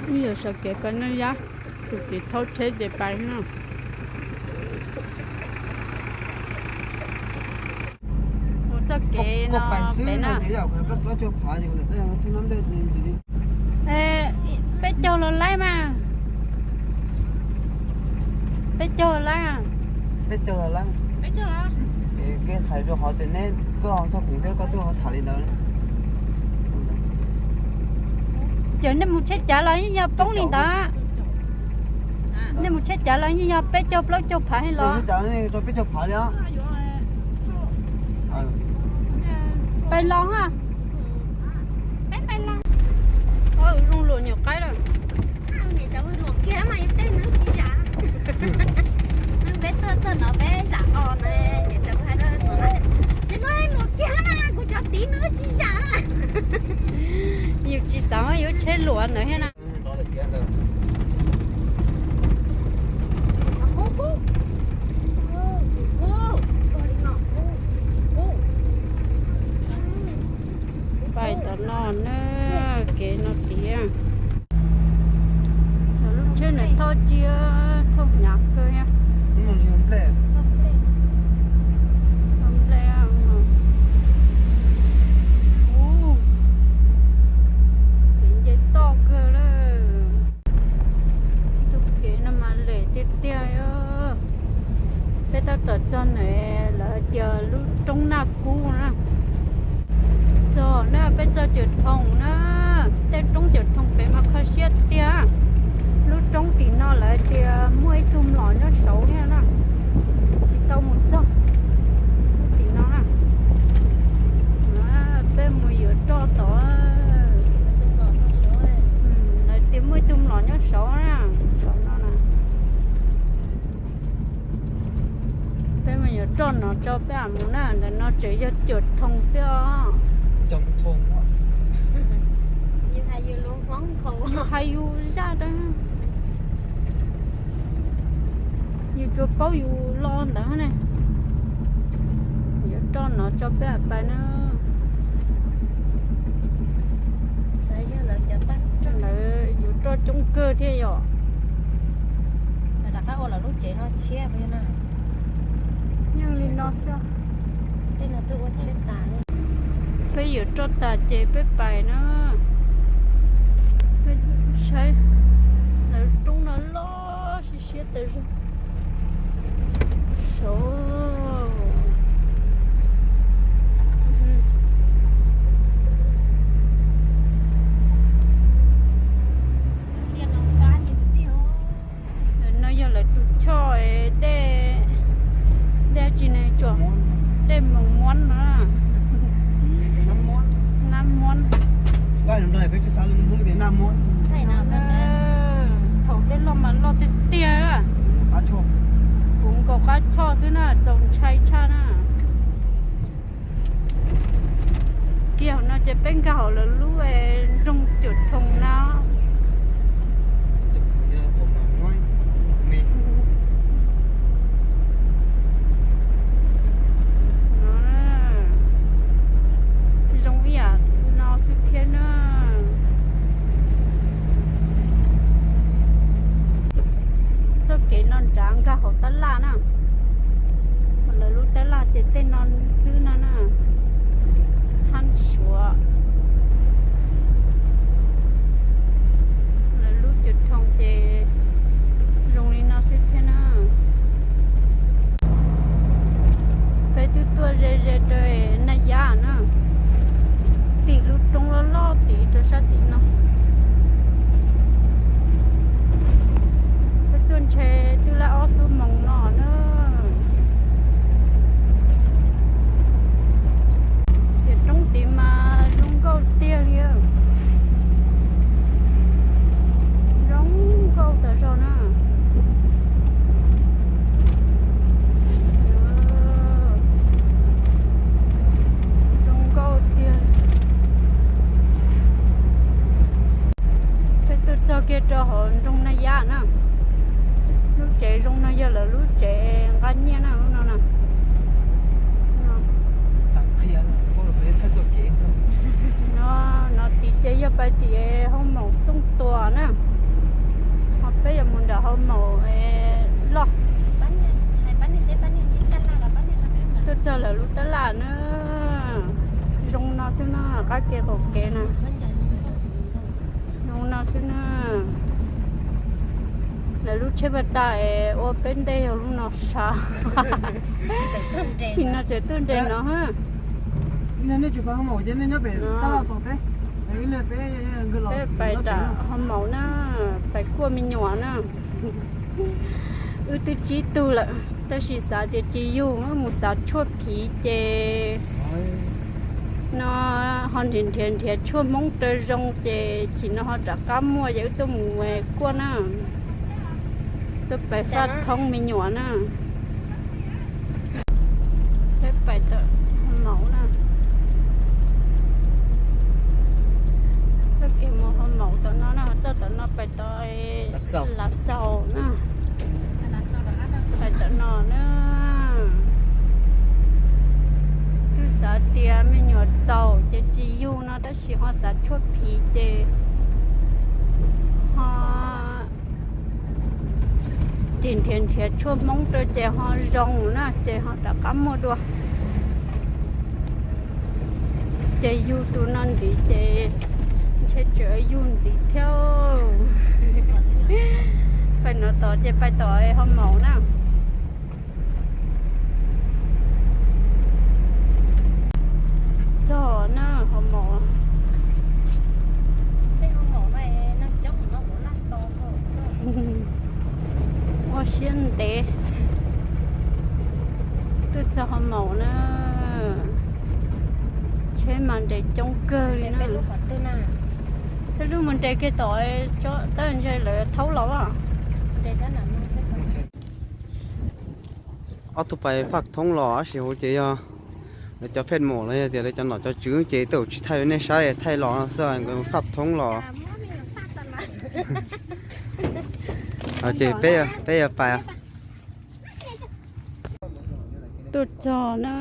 Wb yuav sawv kev pais Naj Yab, tus txiv thauj tsheb ces pais no. Mus txoj kev no pem na. Peb caug los laib mas. Peb caug los laib. Peb caug los laib. Koj hais rau qhov tias neb, koj txog kuv thiab koj tuaj tham li ntawd. Ces nej mus tsheb cav los yeej yog poob li ntawd. Nej mus tsheb cav los yeej yog peb caug plaub caug phav los. Peb caug phav li. Pais los ha. Zoo luam nyuam qaib lawm. Niam tsev luam kiag mas yus tej nws tsis zam. Peb tuaj txog no peb zam os na, niam tsev hais rau txiv hluas, luam kiag na, kuv cov tiv nws tsis zam. Yus tsis xav yuav tsheb luam ntawd thiab na. Pais tom no na, kev no tiag. Lub tsheb no thauj cia, thauj hnyav kawg thiab. Ua nplej, ua nplej. Ua, kev nce toj kawg lawm. Tus kev no mas lem tiag tiag. Peb tab tom txog ntawm lawv tias lub roob Naj Kub na. Txog na, peb txog Cawm Thoom na. Tej roob Cawm Thoom pem mas kho siab tiag. Lub roob tim no lawv tias muaj ib tug mlom nyob saud thiab na. Tsis tau mus txog lub tim no na. Peb mus yuav roj tod. Lawv tias muaj ib tug mlom nyob saud na, saum no na. Peb mus yuav roj no tso peb mam mus na, ntawm no tseem yog Cawm Thoom xwb os. Yus hais yus zaj da. Yus tsuas paub yus lo ntawd ne. Yuav roj no tso peb mam pais na. Lawv yuav roj coob kawg thiab yom. Rov qab ua lawv lub tsev no tshiab. Yeej li no xwb. Peb yuav roj tas ces peb pais na. Peb saib lawv roob no loj siab siab tas zog. Saud. No yog lawv tus choj dej, dej tsis ne, dej Moos Muab no. Nab Muab. Thaum dej loj mas loj tiag tiag. Kuv nkaum qab choj xwb na, txaus ntshai tshaj na. Kiag hauv no ces peb nkag hauv lawv lub nroog Cawm Thoom na. Zoo ib yam no xwb thiab na. Txoj kev no nrad nkag hauv tab laj na. Lawv lub tab laj ces tej no xwb no na. Hab Suav. Lawv lub Cawm Thoom ces zoo li no xwb thiab na. Peb twb tuaj ze ze rau Naj Yab na, tim lub roob loj loj tim rau sab tim no. Peb tuaj ntshe twb laj ob xuab moos no na. Ces roob tid mas zoo nkauj tiag li. Zoo nkauj tas zog na. Zoo nkauj tiag. Peb tuaj txog kiag rau hauv nroog Naj Yab na. Lub tsev zoo no yog lawv lub tsev nqa nyiaj na, lub no na. No, no tid ces yog pais tim hoob moos Xooj Tuas na. Ho maum loj. Tuaj txog lawv lub tab laj na. Zoo no xwb na, qab kev qaum kev na. Zoo no xwb na. Lawv lub tsheb pas tas es ua peb ntej yog lub no sav. Tsim no tseem tuaj nres no. Peb pais tom ho maum na, pais kuaj me nyuam na. Wb twb tsib tug lawm, tab sis xav tias tsis yug, mus xav tshuaj phiv ces no ho nrhiav nrhiav nrhiav tshuaj Hmoob raws zoo ces tsim no ho rov qab muaj ces wb tuaj mus kuaj na. Tuaj pais faj thoob me nyuam na. Peb pais tom ho maum na. Txoj kev mus ho maum tom no na, txoj tom no pais tom Lav Xaus na. Pais tom no na. Twb xav tias me nyuam txaus ces tsis yug no tab sis ho xav tshuaj phiv ces ho nrhiav nrhiav nrhiav tshuaj Hmoob rau ces ho zoo na ces ho rov qab muaj dua. Ces yug tus no ntxiv ces ntshe tseem yug ntxiv thiab. Pais no tom ces pais tom ho maum na. Txog na ho maum. Ua siab ntev. Tuaj txog ho maum na. Tsheb mas nres coob kawg li na. Peb lub mus nres kiag tom, tab ntshe lawv thaub los. Ob tug pais faj thoob los tab sis hauv ces yog lawv cov phej maum los yog tias lawv cov nom cov tswv ces tej zaum tsis thaij rau nej saib, thaij los xwb nkawd faj thoob los. Ces peb yuav pais. Tuaj txog na,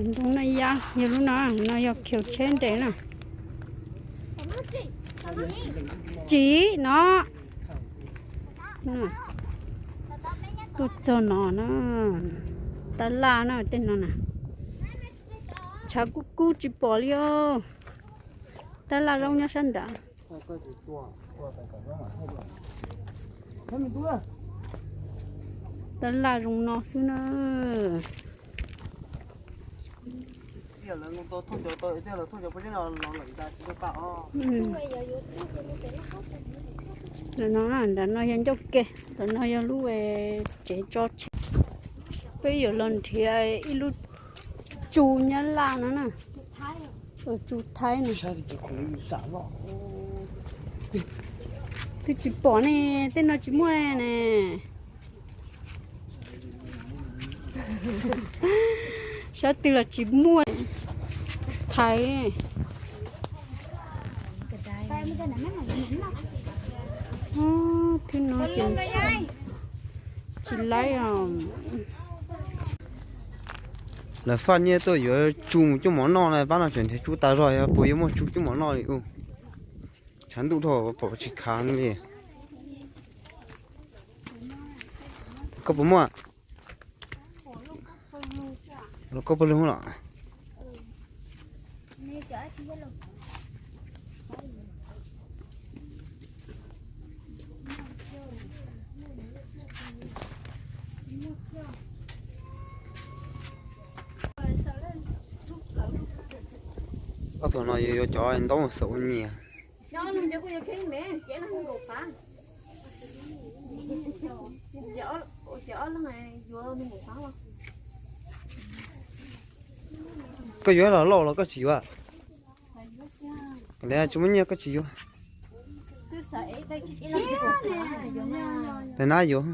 ntoo Naj Yab yog lub no, no yog khiv tsheb nres na. Tsis no. Tuaj txog no na, tab laj na tej no na. Tshav kub kub tsis pom li os. Tab laj zoo nyob sab nrad. Tab laj zoo no xwb na. Ntawm no, nram no yog ncauj ke, ntawm no yog lub tsev tso tsheb. Peb yuav los nrhiav ib lub tsu Nyab Laj no na. Tsu Thaib na. Twb tsis pom ne, tej no tsis muaj ne. Sab twg los tsis muaj. Thaiv. Thwb no ces tsis laib os. Lawv faj nyiaj tuaj yuav tsu mus cuab mov noj na, pab no tseem nrhiav tsu tas zog, yog puas yuav muaj tsu cuab mov noj li ub. Tshav ntuj dhau pom tsis khav li. Koj puas muaj? Los koj puas lug los? Ob tug no yuav cov ntaub xaum nyias. Koj yuav los lauj los koj tsis yuav? Li tsis muaj nyiaj koj tsis yuav? Tais nab yuav.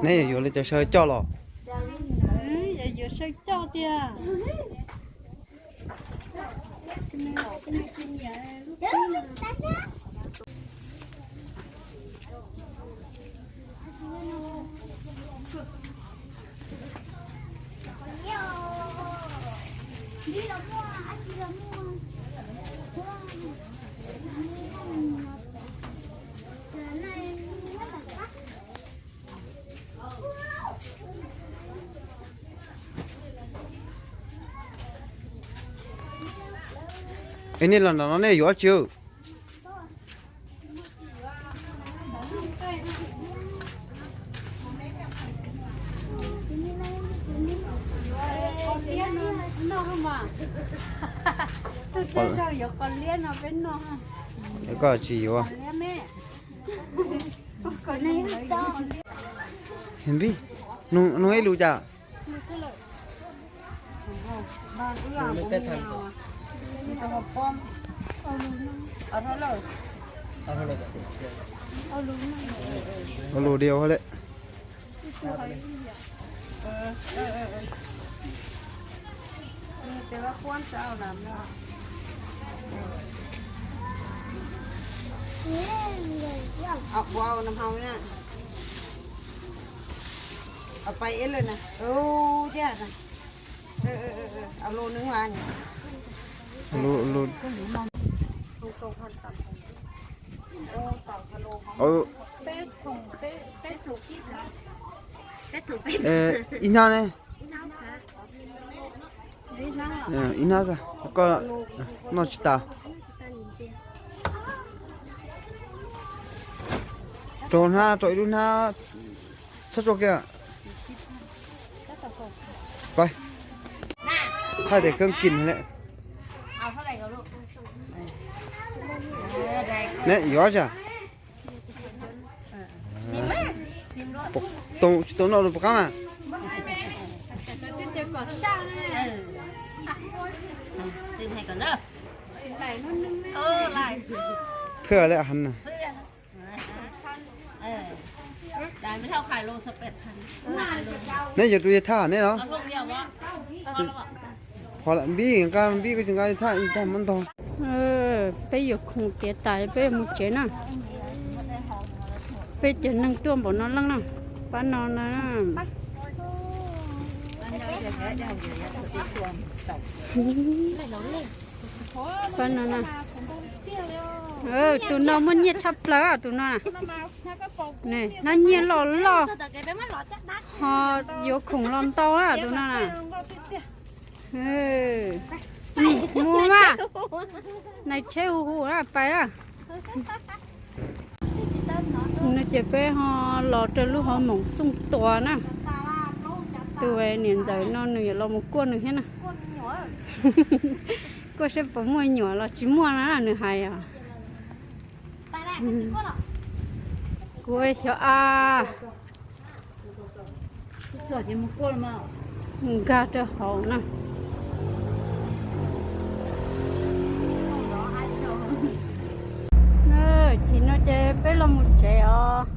Neb yuav yuav li cov saw coj los? Yuav yuav saw coj tiag. Es nej los nram no nej yuav dab tsi? Koj tsis yuav? Npib, nug ib lus cas? Ua lus diau le. Au, nws haus na. Au, pais ib lwm na. Au, lus nws mas. Ib hnab ne. Ib hnab, koj noj tsis tas. Rau hnab, rau ib lub hnab, txhob rau kiag. Pais, thaij tes kheeb kis lawm. Ne yuav tsa. Tsis tau noj rau puas qab mas. Phwj lawm heev na. Neb yuav tus yawg thaj neb los? Pov lawm, npib nqa, npib koj tsis nqa thaj, thaj muab ntog. Peb yuav khoom tiav tas peb yuav mus tsev na. Peb cov neeg tuaj npaum no leej na. Pab no na. Pab no na. Tus no muaj nyiaj tshaj plaws tus no na. Nws nyiaj loj loj, ho yuav khoom los ntau tus no na. Mus mas, nais tsheb hu hu na, pais na. No ces peb ho los rau lub hauv moos Xooj Tuas na. Tus niam ntxawm no nws yuav los mus kuaj nws thiab na. Kuaj saib puas muaj nyuam los tsis muaj na nws hais os. Kuv xyov a. Nkag rau hauv na. Ces no ces peb los mus tsev os.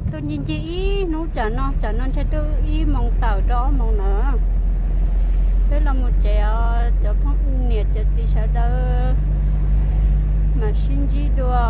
Tuaj ncig ncig ib hnub tsam no, tsam no ntshe twb ib moos tawm rau ob moos na. Peb los mus tsev os cov phooj niam cov txiv sawv daws, mam sib ntsib dua.